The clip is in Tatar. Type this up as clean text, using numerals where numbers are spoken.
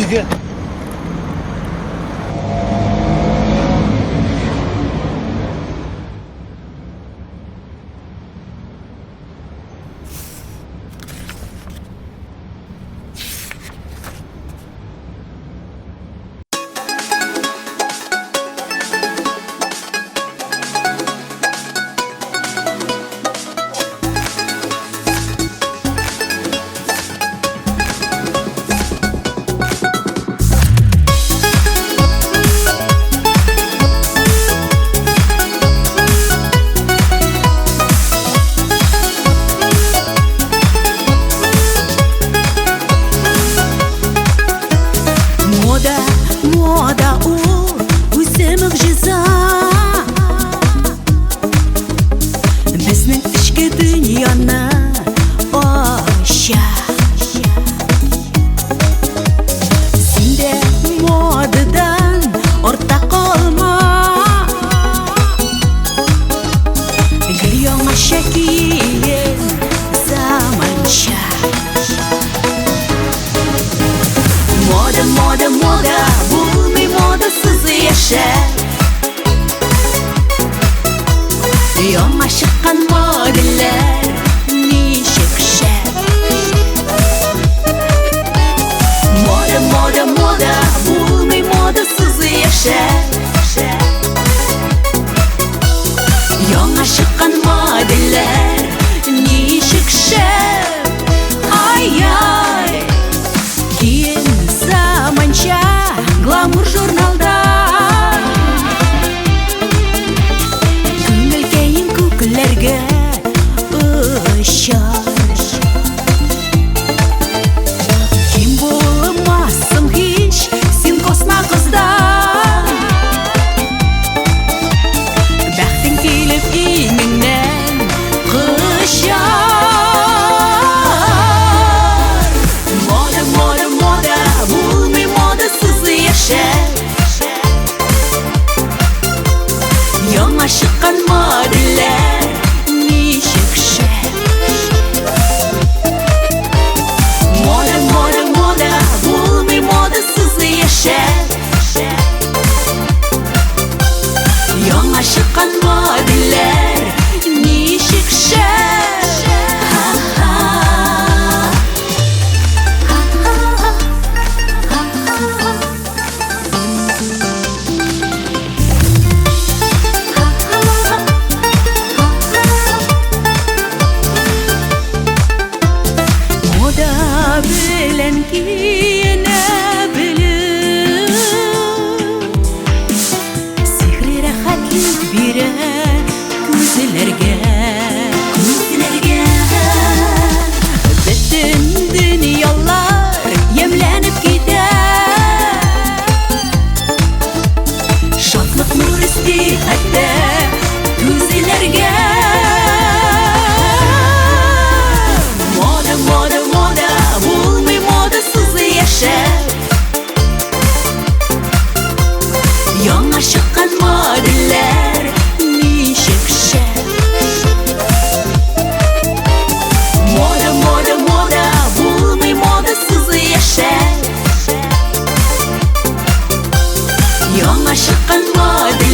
Сезгә. Мода, мода ул үзе могҗиза. Безнең эчке дөньяны ача. Син дә модадан артта калма. Гел яңача киен, заманча. Мода, мода, мода, булмый модасыз яшәп. Яңа чыккан модельләр ничек шәп. Мода, мода, мода, булмый модасыз яшәп. Яңа чыккан модельләр ничек шәп. Ай-яй! Киен заманча, гламур журналда. Күңелкәең күкләргә очар. Ким булмассың һич син косма кыздан. Бәхтең килеп иңеңнән кочар. Мода, мода, мода, булмый модасыз яшәп. Яңа чыккан модельләр ничек шәп. Мода, мода, мода, булмый модасыз яшәп. Яңа чыккан модельләр ничек шәп. Ха-ха. Ха-ха. Ха-ха. Мода белән киенә белү сихри рәхәтлек бирә күзләргә, күзләргә. Бөтен дөньялар ямьләнеп китә. Шатлык нур өсти хәтта күзләргә. Мода, мода, мода, булмый модасыз яшәп. Яңа чыккан модельләр ничек шәп. Мода, мода, мода, булмый модасыз яшәп. Яңа чыккан модельләр.